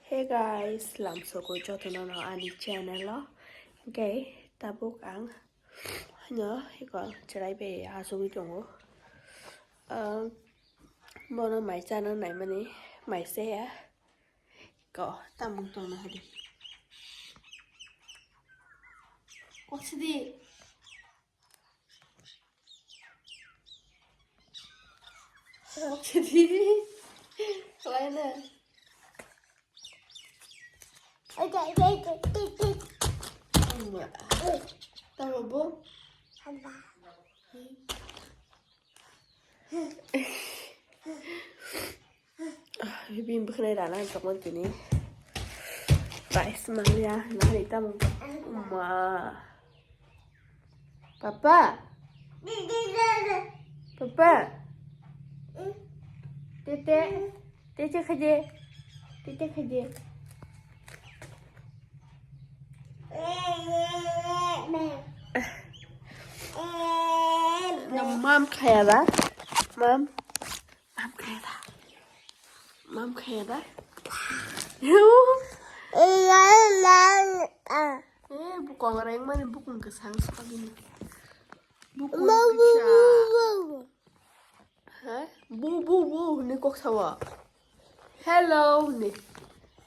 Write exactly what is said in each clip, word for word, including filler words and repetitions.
Hey guys, lamsoko jotono no ani channel o. Okay, tabuk ang hino iko cherai be asugwi tongo. Um, bono mai chana naimani mai saya. Ko tamung tongna hadi. Koksidi. Koksidi. Kelaina. Tamo bo? Bini bwkhwnai rana ang tongmani tini. Rice mangya, nari tamo. Ma. Papa. Papa. Tete. Tete khaje. Tete khaje. Mom khaya da? Mom. Mom khaya da? Mom khaya da? Eh, bukong reng mani bukong kwsang sokni. Bukong kwsang. Ha? Bu, bu, bu, hwnwi kok sao. Hello, hwnwi.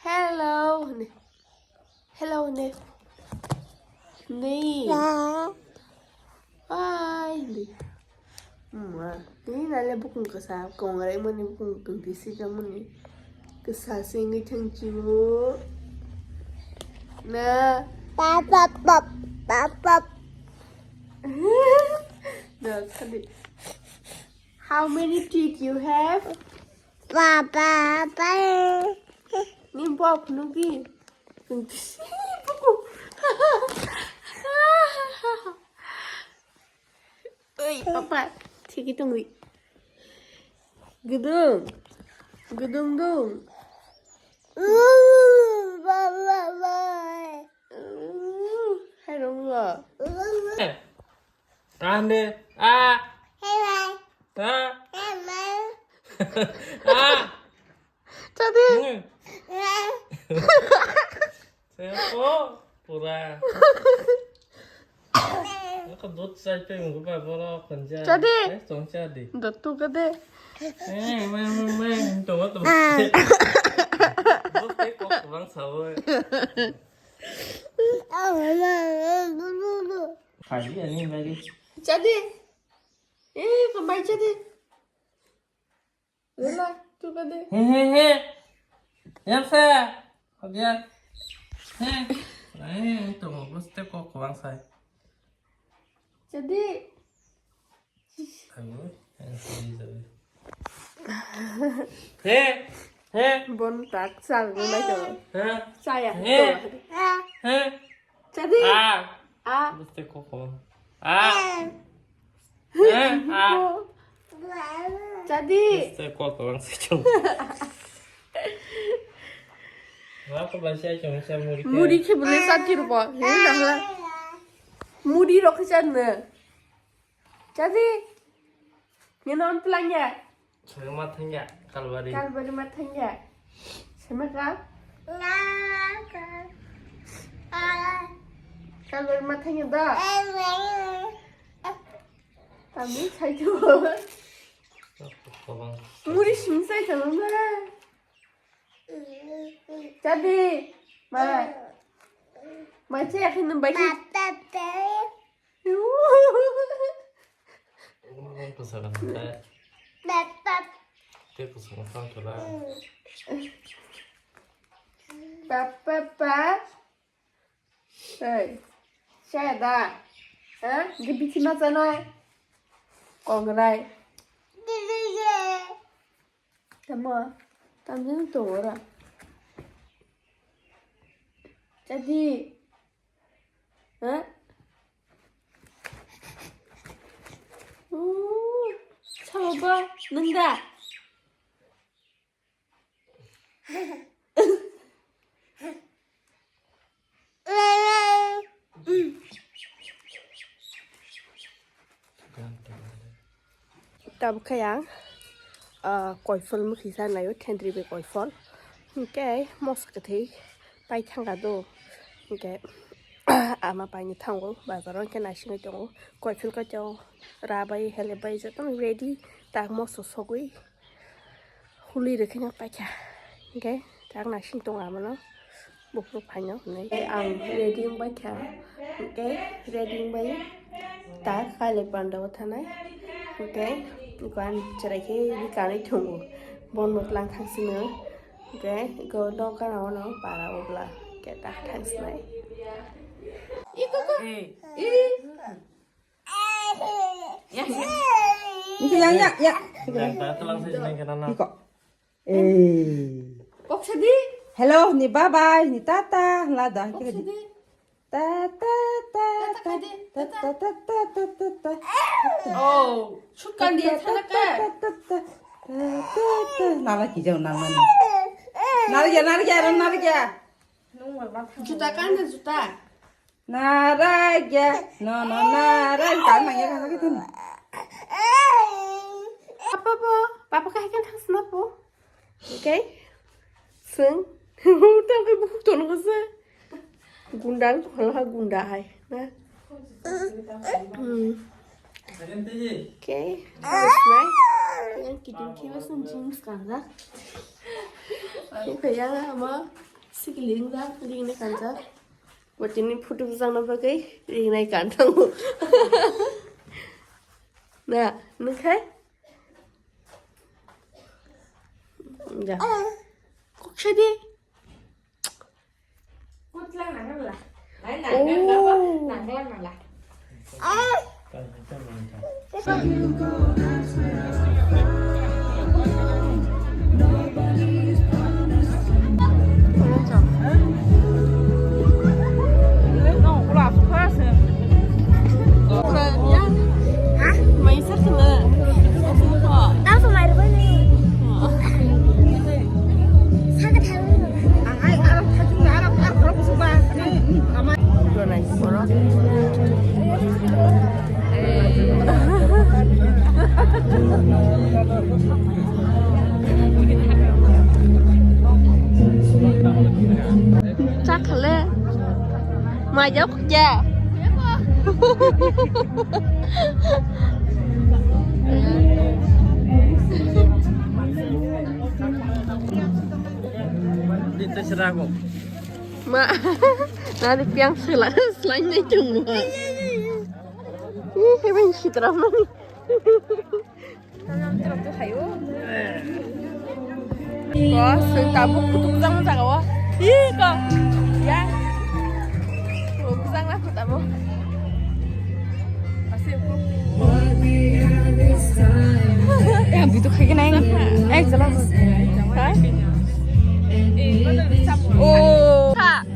Hello, hwnwi. Hello, hwnwi. Hwnwi. Hi, hwnwi. Mma. Hwnwi nale bukung kwsa, kongrai mani bukung kwsa si tongmani. Kwsa singwi thangchibo. Na. Pap, pap, pap, pap, pap. Na, tadi. How many teeth you have? Papa, papa. Ni bok nugi. Oi, papa, tiki tungui. Gudung. Gudung dung. Papa, papa. Hai dong lo. Ande, a. A. A. Tadi. Seko pura. Ako dut sai pe munggu ba boro khanja. Tadi. Eh, tong tadi. Datu kade. Eh, mai, mai, mai, tong, tong. Dut te kok bang sawo. Tadi ani magi. Tadi. Eh, kembai tadi. Lela, tu kade. He, he, he. Yang saya. Kau dia. He. Eh, itu bagus teh kok kurang saya. Jadi. Ayo, yang sini jadi. He, he. Bon tak sal nuna jo. He. Saya. He. He. Jadi. Ah. Ah. Bagus teh kok kurang. Ah. Eh, ah. Jadi. Saya kuat orang sejong. Apa bahasa cuma saya muri. Muri ke boleh satu rupa. Ini dah lah. Muri rok sana. Jadi. Ini non pelangnya. Sema thangya, Kalbari. Kalbari ma thangya. Sema ka? Kalbari ma thangya da. Tami sai tu. Muri sim sai tu na. Jadi, ma. Ma cek ni bai. Papa. Papa, pa. Hey, saya dah. Hah? Dia bikin macam mana? Kongrai. Tamo, tamo tu orang. Jadi, ha? Uh, coba nenda. Tabuk khe ang, ah, koifol mwkhwi sa naio, thendri bai koifol. Hwnkhe moso kwthwi pai thangkha do. Hwnkhe ama paini thango bazaro, hwnkhe naisingwi tongo. Koiphil koito rabai helebai jotono ready, tak moso sogwi huli rwkheno paikha. Hwnkhe tak naising tongo amano. Buphuru phaino hwnwi ang ready wngbaikha, hwnkhe ready wngbai ta kailai pandao thanai, hwnkhe ukan chwrai khe ri kanwi thwngo, bonbo tlang thangsino, hwnkhe iko nok gana ono para obla khe ta thangsinai. Yang, yang, yang. Yang, ta tlang sa sinai kena na. Iko. Eh. Kok sedi? Hello, ni bye bye, ni tata, la da. Kok sedi? Ta, ta, ta, ta, ta, ta, ta, ta, ta, ta, ta, ta. Oh, sukan dia sana ka? Ta, ta, ta, ta, ta, ta. Nala ki jauh nang mani. Nala ya, nala ya, nala ya. Juta kan, juta. Naragya, no, no, naragya. Tang nang ya, kaka gitu nih. Apa po? Papa kah kan tas na po? Okay? Sing. Tang ke buku tolong ke se. Gundang tuh kalau gunda hai. Nah. Hmm. Okay. Terus, nah. Yang kiting kiwas nang jeans kan, dah? Yang kayak apa? Sikiling, dah. Kiling ini kan, dah. Watini photo bwjakna bagwi ringnai kan thango. Na, nung khai? Ja. Kok sadi? Oh. Chakhale. Majok ya. Dito sirago. Ma, nari piang sila, selain na chungwa. Ih, hemen sitra mani. Ko, sing tabuk kutuk jang jaga wa. Ih, ko. Ya. Ko bujang na ko tabuk. Eh, bitu khagi nai. Eh, jalan. Hai. Oh. Ha.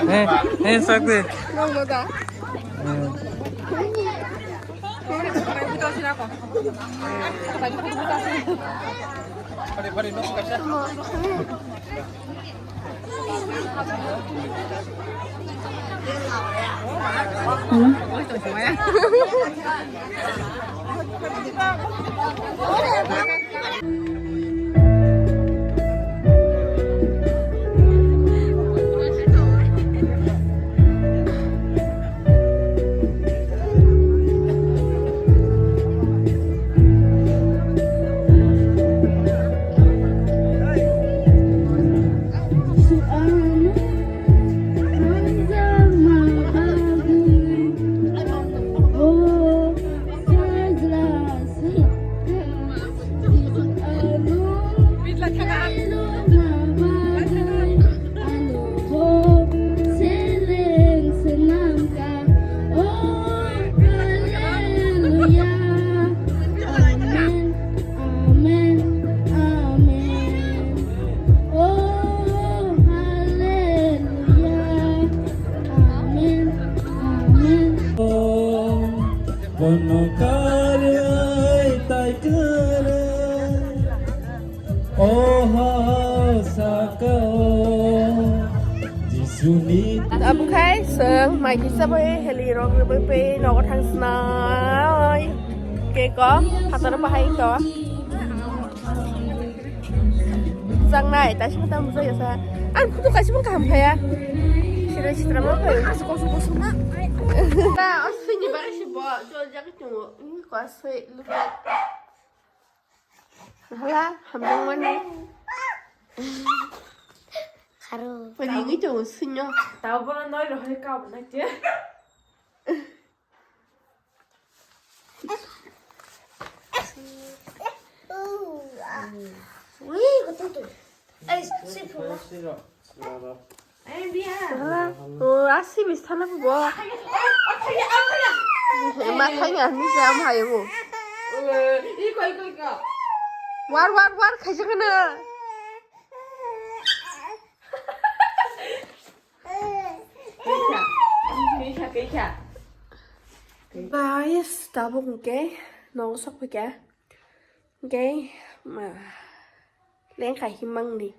Hey, hey, sakti. Amen, amen, amen. Oh, hallelujah. Amen, amen. Bono karwi tai kwrwi, oho saka o Jisuni. Abo khai chwng mai kisa bai heli rok rwbai pai nogo thang sinai. Cake o phataro bahai to. Jangnai, taisi mata mujai asa. Ang kutu kaisi mung kaham khaya. Sira sitra ma khaya. As kosu kosu na. Na, asini bari si bo, jol jagi tungo. Ini ko asai lupa. Hala, hamdang mani. Kharo. Padi ngi tungo sinyo. Tau bola noi rohai kau na je. Wih, betul tuh. Eh, sip lah. Ayo, dia. Hala, oh, asi bis thana bo. Ma thanya ni jam hayo. Eh, iko, iko, iko. War, war, war, khaisa kana. Keisa. Keisa, keisa. Guys, tabuk hwnkhe nogo sok phaikha. Hwnkhe, ma, lengkha himangni.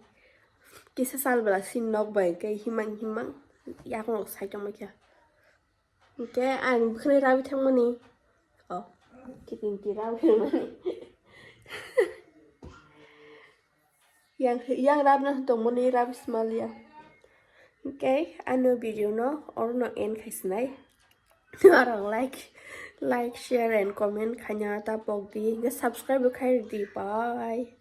Kisa sal bwla sin nok bai hwnkhe himang himang yakung rok sai tongma kha. Hwnkhe ang bwkhwnwi rabi thangmani. Oh, kiting ki rabi thangmani. Yang, yang rabna tongmani rabis malia. Okay, ano video no orono end khaisinai. Arang like, like, share and comment khaina ta pok di. Hwnkhe subscribe bo khai di. Bye.